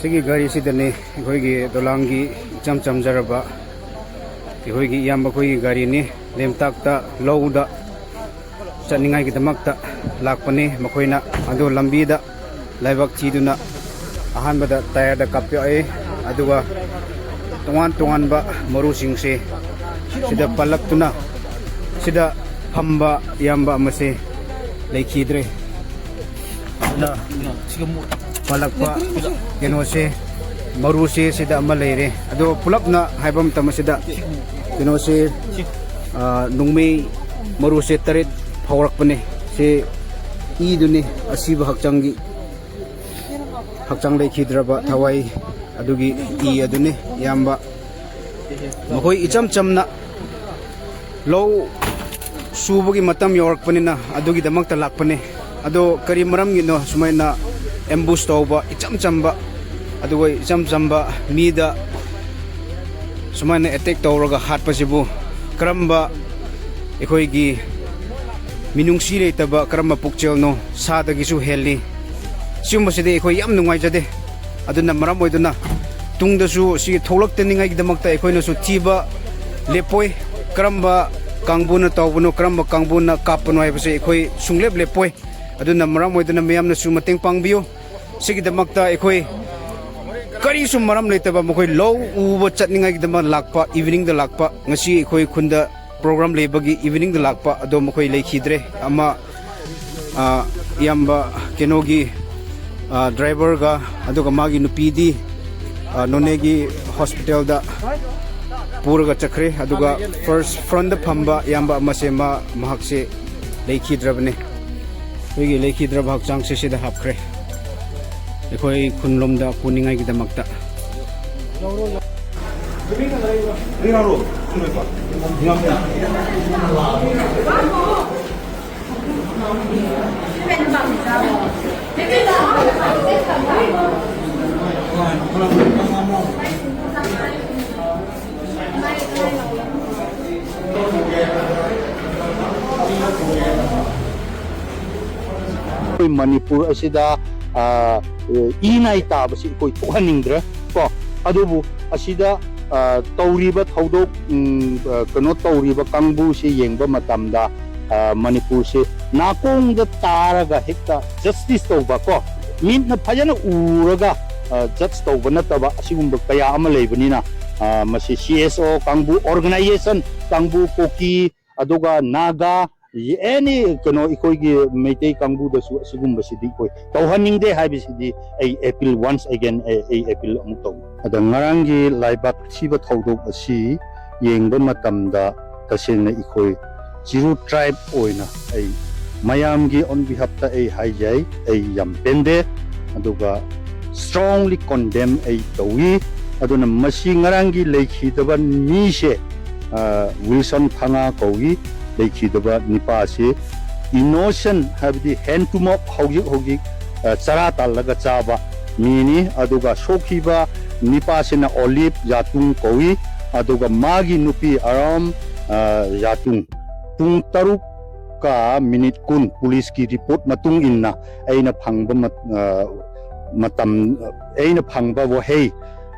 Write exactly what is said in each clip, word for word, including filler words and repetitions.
ꯁꯤꯒꯤ ꯒꯥꯔꯤꯁꯤꯗꯅꯤ ꯑꯩꯈꯣꯏꯒꯤ ꯗꯣꯂꯥꯡꯒꯤ ꯏꯆꯝ ꯆꯝꯖꯔꯕ ꯑꯩꯈꯣꯏꯒꯤ ꯏꯌꯥꯝꯕ ꯑꯩꯈꯣꯏꯒꯤ ꯒꯥꯔꯤꯅꯤ꯫ ꯂꯦꯝꯇꯥꯛꯇ ꯂꯧꯗ ꯆꯠꯅꯤꯡꯉꯥꯏꯒꯤꯗꯃꯛꯇ ꯂꯥꯛꯄꯅꯤ꯫ ꯃꯈꯣꯏꯅ ꯑꯗꯨ ꯂꯝꯕꯤꯗ ꯂꯥꯏꯕꯛ ꯊꯤꯗꯨꯅ ꯑꯍꯥꯟꯕꯗ ꯇꯥꯌꯔꯗ ꯀꯥꯞꯄꯛꯏ꯫ ꯑꯗꯨꯒ ꯇꯣꯉꯥꯟ ꯇꯣꯉꯥꯟꯕ ꯃꯔꯨꯁꯤꯡꯁꯦ ꯁꯤꯗ ꯄꯜꯂꯛꯇꯨꯅ ꯁꯤꯗ ꯐꯝꯕ ꯏꯌꯥꯝꯕ ꯑꯃꯁꯦ ꯂꯩꯈꯤꯗ꯭ꯔꯦ꯫ ꯑꯗꯨꯅ ꯄꯥꯜꯂꯛꯄ ꯀꯩꯅꯣꯁꯦ, ꯃꯔꯨꯁꯦ ꯁꯤꯗ ꯑꯃ ꯂꯩꯔꯦ꯫ ꯑꯗꯣ ꯄꯨꯂꯞꯅ ꯍꯥꯏꯕ ꯃꯇꯝ ꯑꯁꯤꯗ ꯀꯩꯅꯣꯁꯦ, ꯅꯣꯡꯃꯩ ꯃꯔꯨꯁꯦ ꯇꯔꯦꯠ ꯐꯥꯎꯔꯛꯄꯅꯦ꯫ ꯁꯤ ꯏꯗꯨꯅꯤ ꯑꯁꯤꯕ ꯍꯛꯆꯥꯡꯒꯤ, ꯍꯛꯆꯥꯡ ꯂꯩꯈꯤꯗ꯭ꯔꯕ ꯊꯋꯥꯏ ꯑꯗꯨꯒꯤ ꯏ ꯑꯗꯨꯅꯤ꯫ ꯏꯌꯥꯝꯕ ꯃꯈꯣꯏ ꯏꯆꯝ ꯆꯝꯅ ꯂꯧ ꯁꯨꯕꯒꯤ ꯃꯇꯝ ꯌꯧꯔꯛꯄꯅꯤꯅ ꯑꯗꯨꯒꯤꯗꯃꯛꯇ ꯂꯥꯛꯄꯅꯤ꯫ ꯑꯗꯣ ꯀꯔꯤ ꯃꯔꯝꯒꯤꯅꯣ ꯁꯨꯃꯥꯏꯅ ꯑꯦꯝꯕꯨꯁ ꯇꯧꯕ, ꯏꯆꯝ ꯆꯝꯕ, ꯑꯗꯨꯒ ꯏꯆꯝ ꯆꯝꯕ ꯃꯤꯗ ꯁꯨꯃꯥꯏꯅ ꯑꯦꯇꯦꯛ ꯇꯧꯔꯒ ꯍꯥꯠꯄꯁꯤꯕꯨ ꯀꯔꯝꯕ ꯑꯩꯈꯣꯏꯒꯤ ꯃꯤꯅꯨꯡꯁꯤ ꯂꯩꯇꯕ ꯀꯔꯝꯕ ꯄꯨꯛꯆꯦꯜꯅꯣ? ꯁꯥꯗꯒꯤꯁꯨ ꯍꯦꯜꯂꯤ꯫ ꯁꯤꯒꯨꯝꯕꯁꯤꯗꯤ ꯑꯩꯈꯣꯏ ꯌꯥꯝ ꯅꯨꯡꯉꯥꯏꯖꯗꯦ꯫ ꯑꯗꯨꯅ ꯃꯔꯝ ꯑꯣꯏꯗꯨꯅ ꯇꯨꯡꯗꯁꯨ ꯁꯤꯒꯤ ꯊꯣꯛꯂꯛꯇꯅꯤꯡꯉꯥꯏꯒꯤꯗꯃꯛꯇ ꯑꯩꯈꯣꯏꯅꯁꯨ ꯊꯤꯕ ꯂꯦꯞꯄꯣꯏ꯫ ꯀꯔꯝꯕ ꯀꯥꯡꯕꯨꯅ ꯇꯧꯕꯅꯣ, ꯀꯔꯝꯕ ꯀꯥꯡꯕꯨꯅ ꯀꯥꯞꯄꯅꯣ ꯍꯥꯏꯕꯁꯦ ꯑꯩꯈꯣꯏ ꯁꯨꯡꯂꯦꯞ ꯂꯦꯞꯄꯣꯏ꯫ ꯑꯗꯨꯅ ꯃꯔꯝ ꯑꯣꯏꯗꯨꯅ ꯃꯌꯥꯝꯅꯁꯨ ꯃꯇꯦꯡ ꯄꯥꯡꯕꯤꯌꯨ꯫ ꯁꯤꯒꯤꯗꯃꯛꯇ ꯑꯩꯈꯣꯏ ꯀꯔꯤꯁꯨ ꯃꯔꯝ ꯂꯩꯇꯕ ꯃꯈꯣꯏ ꯂꯧ ꯎꯕ ꯆꯠꯅꯤꯡꯉꯥꯏꯒꯤꯗꯃꯛ ꯂꯥꯛꯄ, ꯏꯚꯤꯅꯤꯡꯗ ꯂꯥꯛꯄ, ꯉꯁꯤ ꯑꯩꯈꯣꯏ ꯈꯨꯟꯗ ꯄ꯭ꯔꯣꯒ꯭ꯔꯥꯝ ꯂꯩꯕꯒꯤ ꯏꯚꯤꯅꯤꯡꯗ ꯂꯥꯛꯄ ꯑꯗꯣ ꯃꯈꯣꯏ ꯂꯩꯈꯤꯗ꯭ꯔꯦ꯫ ꯑꯃ, ꯑ, ꯏꯌꯥꯝꯕ ꯀꯩꯅꯣꯒꯤ, ꯑ, ꯗ꯭ꯔꯥꯏꯚꯔꯒ ꯑꯗꯨꯒ ꯃꯥꯒꯤ ꯅꯨꯄꯤꯗꯤ, ꯑ, ꯅꯣꯅꯦꯒꯤ ꯍꯣꯁꯄꯤꯇꯥꯜꯗ ꯄꯨꯔꯒ ꯆꯠꯈ꯭ꯔꯦ꯫ ꯑꯗꯨꯒ ꯐꯥꯔꯁ ꯐ꯭ꯔꯟꯗ ꯐꯝꯕ ꯏꯌꯥꯝꯕ ꯑꯃꯁꯦ ꯃꯥ, ꯃꯍꯥꯛꯁꯦ ꯂꯩꯈꯤꯗ꯭ꯔꯕꯅꯤ꯫ ꯑꯩꯈꯣꯏꯒꯤ ꯂꯩꯈꯤꯗ꯭ꯔꯕ ꯍꯛꯆꯥꯡꯁꯦ ꯁꯤꯗ ꯍꯥꯞꯈ꯭ꯔꯦ꯫ ꯑꯩꯈꯣꯏ ꯈꯨꯟꯂꯣꯝꯗ ꯄꯨꯅꯤꯡꯉꯥꯏꯒꯤꯗꯃꯛꯇ꯫ ꯑꯩꯈꯣꯏ ꯃꯅꯤꯄꯨꯔ ꯑꯁꯤꯗ, ꯑ, ꯏ ꯅꯥꯏ ꯇꯥꯕꯁꯤ ꯑꯩꯈꯣꯏ ꯊꯣꯛꯍꯟꯅꯤꯡꯗ꯭ꯔꯦ ꯀꯣ꯫ ꯑꯗꯨꯕꯨ ꯑꯁꯤꯗ ꯇꯧꯔꯤꯕ ꯊꯧꯗꯣꯛ, ꯀꯩꯅꯣ ꯇꯧꯔꯤꯕ ꯀꯥꯡꯕꯨꯁꯤ ꯌꯦꯡꯕ ꯃꯇꯝꯗ, ꯃꯅꯤꯄꯨꯔꯁꯤ ꯅꯥꯀꯣꯡꯗ ꯇꯥꯔꯒ ꯍꯦꯛꯇ ꯖꯁꯇꯤꯁ ꯇꯧꯕ ꯀꯣ, ꯃꯤꯠꯅ ꯐꯖꯅ ꯎꯔꯒ ꯖꯁ ꯇꯧꯕ ꯅꯠꯇꯕ ꯑꯁꯤꯒꯨꯝꯕ ꯀꯌꯥ ꯑꯃ ꯂꯩꯕꯅꯤꯅ, ꯃꯁꯤ ꯁꯤ ꯑꯦꯁ ꯑꯣ ꯀꯥꯡꯕꯨ, ꯑꯣꯔꯒꯅꯥꯏꯖꯦꯁꯟ ꯀꯥꯡꯕꯨ, ꯀꯣꯀꯤ, ꯑꯗꯨꯒ ꯅꯥꯒꯥ, ꯑꯦꯅꯤ ꯀꯩꯅꯣ ꯑꯩꯈꯣꯏꯒꯤ ꯃꯩꯇꯩ ꯀꯥꯡꯕꯨꯗꯁꯨ ꯑꯁꯤꯒꯨꯝꯕꯁꯤꯗꯤ ꯑꯩꯈꯣꯏ ꯇꯧꯍꯟꯅꯤꯡꯗꯦ ꯍꯥꯏꯕꯁꯤꯗꯤ ꯑꯩ ꯑꯦꯄꯤꯜ, ꯋꯥꯟꯁ ꯑꯦꯒꯦꯟ ꯑꯩ ꯑꯦꯄꯤꯜ ꯑꯃꯨꯛ ꯇꯧꯏ꯫ ꯑꯗ ꯉꯔꯥꯡꯒꯤ ꯂꯥꯏꯕꯥꯛ ꯊꯤꯕ ꯊꯧꯗꯣꯛ ꯑꯁꯤ ꯌꯦꯡꯕ ꯃꯇꯝꯗ ꯇꯁꯦꯡꯅ ꯑꯩꯈꯣꯏ ꯆꯤꯔꯨ ꯇ꯭ꯔꯥꯏꯕ ꯑꯣꯏꯅ ꯑꯩ ꯃꯌꯥꯝꯒꯤ ꯑꯣꯟ ꯕꯤꯍꯥꯞꯇ ꯑꯩ ꯍꯥꯏꯖꯩ, ꯑꯩ ꯌꯥꯝ ꯄꯦꯟꯗꯦ꯫ ꯑꯗꯨꯒ ꯁ꯭ꯇ꯭ꯔꯣꯡꯂꯤ ꯀꯣꯟꯗꯦꯝ ꯑꯩ ꯇꯧꯏ꯫ ꯑꯗꯨꯅ ꯃꯁꯤ ꯉꯔꯥꯡꯒꯤ ꯂꯩꯈꯤꯗꯕ ꯃꯤꯁꯦ, ꯋꯤꯜꯁꯟ ꯐꯉꯥ ꯀꯧꯏ꯫ ꯂꯩꯈꯤꯗꯕ ꯅꯤꯄꯥꯁꯤ ꯏꯅꯣꯁꯦꯟ, ꯍꯥꯏꯕꯗꯤ ꯍꯦꯟ ꯇꯨꯃꯛ ꯍꯧꯖꯤꯛ ꯍꯧꯖꯤꯛ ꯆꯔꯥ ꯇꯥꯜꯂꯒ ꯆꯥꯕ ꯃꯤꯅꯤ꯫ ꯑꯗꯨꯒ ꯁꯣꯛꯈꯤꯕ ꯅꯤꯄꯥꯁꯤꯅ ꯑꯣꯂꯤꯞ ꯌꯥꯇꯨꯡ ꯀꯧꯏ꯫ ꯑꯗꯨꯒ ꯃꯥꯒꯤ ꯅꯨꯄꯤ ꯑꯔꯥꯝ ꯌꯥꯇꯨꯡ꯫ ꯄꯨꯡ ꯇꯔꯨꯛꯀ ꯃꯤꯅꯤꯠ ꯀꯨꯟ, ꯄꯨꯂꯤꯁꯀꯤ ꯔꯤꯄꯣꯔꯠ ꯃꯇꯨꯡ ꯏꯟꯅ ꯑꯩꯅ ꯐꯪꯕ ꯃꯇꯝ, ꯑꯩꯅ ꯐꯪꯕ ꯋꯥꯍꯩ,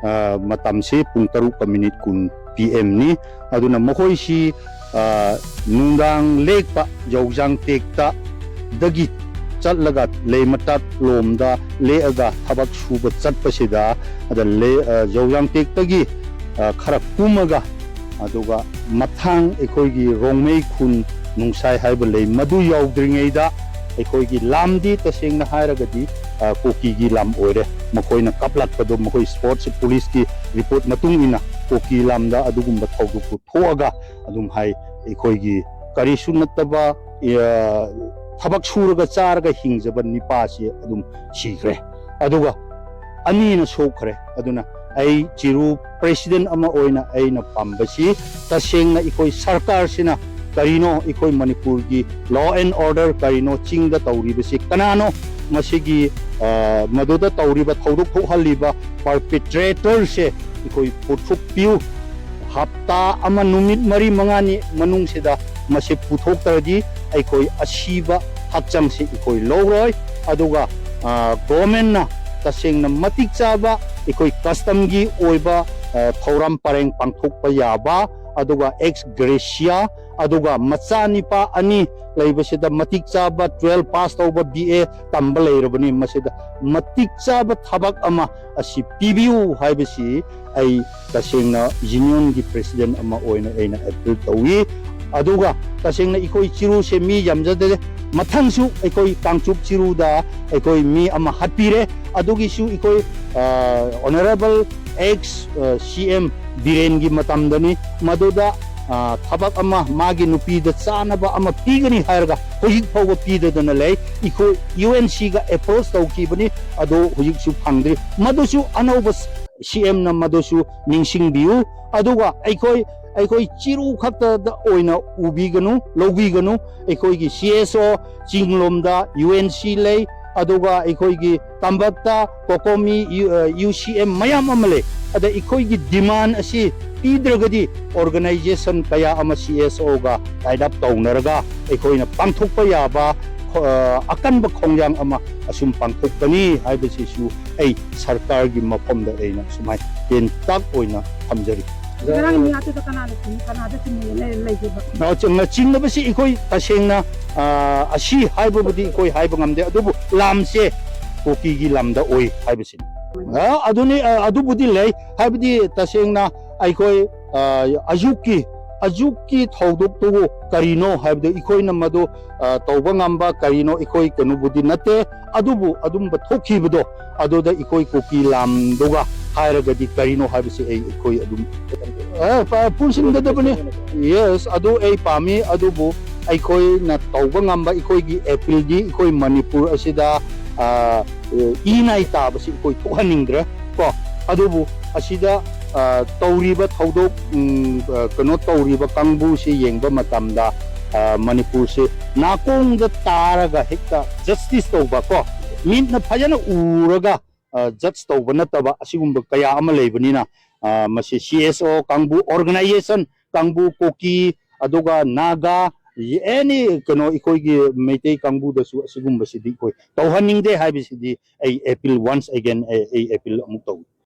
ꯃꯇꯝꯁꯤ ꯄꯨꯡ ꯇꯔꯨꯛꯀ ꯃꯤꯅꯤꯠ ꯀꯨꯟ ꯄꯤ ꯑꯦꯝꯅꯤ꯫ ꯑꯗꯨꯅ ꯃꯈꯣꯏꯁꯤ ꯅꯨꯡꯗꯥꯡ ꯂꯦꯛꯄ ꯌꯧꯖꯥꯡ ꯇꯦꯛꯇꯗꯒꯤ ꯆꯠꯂꯒ ꯂꯩꯃꯇꯥꯛ ꯂꯣꯝꯗ ꯂꯦꯛꯑꯒ ꯊꯕꯛ ꯁꯨꯕ ꯆꯠꯄꯁꯤꯗ, ꯑꯗ ꯌꯧꯖꯥꯡ ꯇꯦꯛꯇꯒꯤ ꯈꯔ ꯀꯨꯝꯃꯒ, ꯑꯗꯨꯒ ꯃꯊꯥꯡ ꯑꯩꯈꯣꯏꯒꯤ ꯔꯣꯡꯃꯩ ꯈꯨꯟ ꯅꯨꯡꯁꯥꯏ ꯍꯥꯏꯕ ꯂꯩ, ꯃꯗꯨ ꯌꯧꯗ꯭ꯔꯤꯉꯩꯗ ꯑꯩꯈꯣꯏꯒꯤ ꯂꯥꯝꯗꯤ ꯇꯁꯦꯡꯅ ꯍꯥꯏꯔꯒꯗꯤ ꯀꯣꯀꯤꯒꯤ ꯂꯥꯝ ꯑꯣꯏꯔꯦ꯫ ꯃꯈꯣꯏꯅ ꯀꯥꯞꯂꯛꯄꯗꯣ, ꯃꯈꯣꯏ ꯁ꯭ꯄꯣꯔꯠꯁ ꯄꯨꯂꯤꯁꯀꯤ ꯔꯤꯄꯣꯔꯠ ꯃꯇꯨꯡ ꯏꯟꯅ ꯀꯣꯀꯤ ꯂꯥꯝꯗ ꯑꯗꯨꯒꯨꯝꯕ ꯊꯧꯗꯣꯛꯇꯨ ꯊꯣꯛꯑꯒ ꯑꯗꯨꯝ ꯍꯥꯏ, ꯑꯩꯈꯣꯏꯒꯤ ꯀꯔꯤꯁꯨ ꯅꯠꯇꯕ ꯊꯕꯛ ꯁꯨꯔꯒ ꯆꯥꯔꯒ ꯍꯤꯡꯖꯕ ꯅꯤꯄꯥꯁꯤ ꯑꯗꯨꯝ ꯁꯤꯈ꯭ꯔꯦ꯫ ꯑꯗꯨꯒ ꯑꯅꯤꯅ ꯁꯣꯛꯈ꯭ꯔꯦ꯫ ꯑꯗꯨꯅ ꯑꯩ ꯆꯤꯔꯨ ꯄ꯭ꯔꯦꯁꯤꯗꯦꯟ ꯑꯃ ꯑꯣꯏꯅ ꯑꯩꯅ ꯄꯥꯝꯕꯁꯤ, ꯇꯁꯦꯡꯅ ꯑꯩꯈꯣꯏ ꯁꯔꯀꯥꯔꯁꯤꯅ ꯀꯔꯤꯅꯣ ꯑꯩꯈꯣꯏ ꯃꯅꯤꯄꯨꯔꯒꯤ law and order ꯀꯔꯤꯅꯣ, ꯆꯤꯡꯗ ꯇꯧꯔꯤꯕꯁꯤ ꯀꯅꯥꯅꯣ, ꯃꯁꯤꯒꯤ ꯃꯗꯨꯗ ꯇꯧꯔꯤꯕ ꯊꯧꯗꯣꯛ ꯊꯣꯛꯍꯜꯂꯤꯕ ꯄꯔꯄꯤꯇ꯭ꯔꯦꯇꯔꯁꯦ ꯑꯩꯈꯣꯏ ꯄꯨꯊꯣꯛꯄꯤꯌꯨ꯫ ꯍꯞꯇꯥ ꯑꯃ, ꯅꯨꯃꯤꯠ ꯃꯔꯤ ꯃꯉꯥꯅꯤ ꯃꯅꯨꯡꯁꯤꯗ ꯃꯁꯤ ꯄꯨꯊꯣꯛꯇ꯭ꯔꯗꯤ ꯑꯩꯈꯣꯏ ꯑꯁꯤꯕ ꯍꯛꯆꯥꯡꯁꯤ ꯑꯩꯈꯣꯏ ꯂꯧꯔꯣꯏ꯫ ꯑꯗꯨꯒ ꯒꯣꯔꯃꯦꯟꯅ ꯇꯁꯦꯡꯅ ꯃꯇꯤꯛ ꯆꯥꯕ ꯑꯩꯈꯣꯏ ꯀꯁꯇꯝꯒꯤ ꯑꯣꯏꯕ, ꯑ, ꯊꯧꯔꯝ ꯄꯔꯦꯡ ꯄꯥꯡꯊꯣꯛꯄ ꯌꯥꯕ, ꯑꯗꯨꯒ ꯑꯦꯛꯁ ꯒ꯭ꯔꯦꯁꯤꯌꯥ, ꯑꯗꯨꯒ ꯃꯆꯥꯅꯤꯄꯥ ꯑꯅꯤ ꯂꯩꯕꯁꯤꯗ ꯃꯇꯤꯛ ꯆꯥꯕ ꯇ꯭ꯋꯦꯜꯐ ꯄꯥꯁ ꯇꯧꯕ, ꯕꯤ ꯑꯦ ꯇꯝꯕ ꯂꯩꯔꯕꯅꯤ, ꯃꯁꯤꯗ ꯃꯇꯤꯛ ꯆꯥꯕ ꯊꯕꯛ ꯑꯃ ꯑꯁꯤ ꯄꯤꯕꯤꯌꯨ ꯍꯥꯏꯕꯁꯤ ꯑꯩ ꯇꯁꯦꯡꯅ ꯌꯨꯅꯤꯌꯟꯒꯤ ꯄ꯭ꯔꯦꯁꯤꯗꯦꯟ ꯑꯃ ꯑꯣꯏꯅ ꯑꯩꯅ ꯑꯦꯄꯤꯜ ꯇꯧꯏ꯫ ꯑꯗꯨꯒ ꯇꯁꯦꯡꯅ ꯑꯩꯈꯣꯏ ꯆꯤꯔꯨꯁꯦ ꯃꯤ ꯌꯥꯝꯖꯗꯦ꯫ ꯃꯊꯪꯁꯨ ꯑꯩꯈꯣꯏ ꯀꯥꯡꯆꯨꯞ ꯆꯤꯔꯨꯗ ꯑꯩꯈꯣꯏ ꯃꯤ ꯑꯃ ꯍꯥꯠꯄꯤꯔꯦ꯫ ꯑꯗꯨꯒꯤꯁꯨ ꯑꯩꯈꯣꯏ, ꯑ, ꯑꯣꯅꯔꯦꯕꯜ ꯑꯦꯛꯁ, ꯑ, ꯁꯤ ꯑꯦꯝ ꯕꯤꯔꯦꯟꯒꯤ ꯃꯇꯝꯗꯅꯤ꯫ ꯃꯗꯨꯗ, ꯑ, ꯊꯕꯛ ꯑꯃ ꯃꯥꯒꯤ ꯅꯨꯄꯤꯗ ꯆꯥꯅꯕ ꯑꯃ ꯄꯤꯒꯅꯤ ꯍꯥꯏꯔꯒ ꯍꯧꯖꯤꯛ ꯐꯥꯎꯕ ꯄꯤꯗꯗꯅ ꯂꯩ꯫ ꯑꯩꯈꯣꯏ ꯌꯨ ꯑꯦꯟ ꯁꯤꯒ ꯑꯦꯄ꯭ꯔꯣꯆ ꯇꯧꯈꯤꯕꯅꯤ, ꯑꯗꯣ ꯍꯧꯖꯤꯛꯁꯨ ꯐꯪꯗ꯭ꯔꯤ꯫ ꯃꯗꯨꯁꯨ ꯑꯅꯧꯕ ꯁꯤ ꯑꯦꯝꯅ ꯃꯗꯨꯁꯨ ꯅꯤꯡꯁꯤꯡꯕꯤꯌꯨ꯫ ꯑꯗꯨꯒ ꯑꯩꯈꯣꯏ, ꯑꯩꯈꯣꯏ ꯆꯤꯔꯨ ꯈꯛꯇꯗ ꯑꯣꯏꯅ ꯎꯕꯤꯒꯅꯨ, ꯂꯧꯕꯤꯒꯅꯨ꯫ ꯑꯩꯈꯣꯏꯒꯤ ꯁꯤ ꯑꯦꯁ ꯑꯣ ꯆꯤꯡꯂꯣꯝꯗ ꯌꯨ ꯑꯦꯟ ꯁꯤ ꯂꯩ, ꯑꯗꯨꯒ ꯑꯩꯈꯣꯏꯒꯤ ꯇꯝꯕꯛꯇ ꯀꯣꯀꯣꯃꯤ, ꯌꯨ, ꯑ, ꯌꯨ ꯁꯤ ꯑꯦꯝ ꯃꯌꯥꯝ ꯑꯃ ꯂꯩ꯫ ꯑꯗ ꯑꯩꯈꯣꯏꯒꯤ ꯗꯤꯃꯥꯟ ꯑꯁꯤ ꯄꯤꯗ꯭ꯔꯒꯗꯤ ꯑꯣꯔꯒꯅꯥꯏꯖꯦꯁꯟ ꯀꯌꯥ ꯑꯃ ꯁꯤ ꯑꯦꯁ ꯑꯣꯒ ꯇꯥꯏꯠ ꯑꯞ ꯇꯧꯅꯔꯒ ꯑꯩꯈꯣꯏꯅ ꯄꯥꯡꯊꯣꯛꯄ ꯌꯥꯕ, ꯑ, ꯑꯀꯟꯕ ꯈꯣꯡꯖꯥꯡ ꯑꯃ ꯑꯁꯨꯝ ꯄꯥꯡꯊꯣꯛꯀꯅꯤ ꯍꯥꯏꯕꯁꯤꯁꯨ ꯑꯩ ꯁꯔꯀꯥꯔꯒꯤ ꯃꯐꯝꯗ ꯑꯩꯅ ꯁꯨꯃꯥꯏꯅ ꯇꯦꯟꯇꯛ ꯑꯣꯏꯅ ꯊꯝꯖꯔꯤ꯫ ꯉꯔꯥꯡ ꯃꯤ ꯑꯗꯨꯗ ꯀꯅꯥꯅ ꯆꯤꯡ-, ꯀꯅꯥꯗ ꯆꯤꯡꯅꯩ ꯂꯩ-, ꯂꯩꯒꯦꯕ? ꯑ, ꯆꯤꯡ-, ꯆꯤꯡꯅꯕꯁꯤ ꯑꯩꯈꯣꯏ ꯇꯁꯦꯡꯅ, ꯑ, ꯑꯁꯤ ꯍꯥꯏꯕꯕꯨꯗꯤ ꯑꯩꯈꯣꯏ ꯍꯥꯏꯕ ꯉꯝꯗꯦ, ꯑꯗꯨꯕꯨ ꯂꯥꯝꯁꯦ ꯀꯨꯀꯤꯒꯤ ꯂꯝꯗ ꯑꯣꯏ ꯍꯥꯏꯕꯁꯤꯅꯤ꯫ ꯑ, ꯑꯗꯨꯅꯤ, ꯑ, ꯑꯗꯨꯕꯨꯗꯤ ꯂꯩ, ꯍꯥꯏꯕꯗꯤ ꯇꯁꯦꯡꯅ ꯑꯩꯈꯣꯏ, ꯑ, ꯑꯌꯨꯛꯀꯤ, ꯑꯌꯨꯛꯀꯤ ꯊꯧꯗꯣꯛꯇꯨꯕꯨ ꯀꯔꯤꯅꯣ ꯍꯥꯏꯕꯗꯨ ꯑꯩꯈꯣꯏꯅ ꯃꯗꯨ, ꯑ, ꯇꯧꯕ ꯉꯝꯕ ꯀꯔꯤꯅꯣ ꯑꯩꯈꯣꯏ ꯀꯩꯅꯣꯕꯨꯗꯤ ꯅꯠꯇꯦ, ꯑꯗꯨꯕꯨ ꯑꯗꯨꯝꯕ ꯊꯣꯛꯈꯤꯕꯗꯣ ꯑꯗꯨꯗ ꯑꯩꯈꯣꯏ ꯀꯨꯀꯤ ꯂꯥꯝꯗꯨꯒ ꯍꯥꯏꯔꯒꯗꯤ ꯀꯔꯤꯅꯣ ꯍꯥꯏꯕꯁꯤ ꯑꯩ, ꯑꯩꯈꯣꯏ ꯑꯗꯨꯝ, ꯑ, ꯄ-, ꯄꯨꯟꯁꯤꯟꯒꯗꯕꯅꯤ꯫ ꯌꯦꯁ, ꯑꯗꯨ ꯑꯩ ꯄꯥꯝꯃꯤ, ꯑꯗꯨꯕꯨ ꯑꯩꯈꯣꯏꯅ ꯇꯧꯕ ꯉꯝꯕ ꯑꯩꯈꯣꯏꯒꯤ ꯑꯦꯄꯤꯜꯗꯤ ꯑꯩꯈꯣꯏ ꯃꯅꯤꯄꯨꯔ ꯑꯁꯤꯗ, ꯑ, ꯏ ꯅꯥꯏ ꯇꯥꯕꯁꯤ ꯑꯩꯈꯣꯏ ꯊꯣꯛꯍꯟꯅꯤꯡꯗ꯭ꯔꯦ ꯀꯣ꯫ ꯑꯗꯨꯕꯨ ꯑꯁꯤꯗ, ꯑ, ꯇꯧꯔꯤꯕ ꯊꯧꯗꯣꯛ, ꯎꯝ, ꯑ, ꯀꯩꯅꯣ ꯇꯧꯔꯤꯕ ꯀꯥꯡꯕꯨꯁꯤ ꯌꯦꯡꯕ ꯃꯇꯝꯗ, ꯑ, ꯃꯅꯤꯄꯨꯔꯁꯤ ꯅꯥꯀꯣꯡꯗ ꯇꯥꯔꯒ ꯍꯦꯛꯇ ꯖꯁꯇꯤꯁ ꯇꯧꯕ ꯀꯣ, ꯃꯤꯠꯅ ꯐꯖꯅ ꯎꯔꯒ, ꯑ, ꯖꯁ ꯇꯧꯕ ꯅꯠꯇꯕ ꯑꯁꯤꯒꯨꯝꯕ ꯀꯌꯥ ꯑꯃ ꯂꯩꯕꯅꯤꯅ, ꯑ, ꯃꯁꯤ ꯁꯤ ꯑꯦꯁ ꯑꯣ ꯀꯥꯡꯕꯨ, ꯑꯣꯔꯒꯅꯥꯏꯖꯦꯁꯟ ꯀꯥꯡꯕꯨ, ꯀꯨꯀꯤ, ꯑꯗꯨꯒ ꯅꯥꯒꯥ, ꯑꯦꯅꯤ ꯀꯩꯅꯣ ꯑꯩꯈꯣꯏꯒꯤ ꯃꯩꯇꯩ ꯀꯥꯡꯕꯨꯗꯁꯨ ꯑꯁꯤꯒꯨꯝꯕꯁꯤꯗꯤ ꯑꯩꯈꯣꯏ ꯇꯧꯍꯟꯅꯤꯡꯗꯦ ꯍꯥꯏꯕꯁꯤꯗꯤ ꯑꯩ ꯑꯦꯄꯤꯜ ꯋꯥꯟꯁ ꯑꯦꯒꯦꯟ ꯑꯩ ꯑꯦꯄꯤꯜ ꯑꯃꯨꯛ ꯇꯧꯏ꯫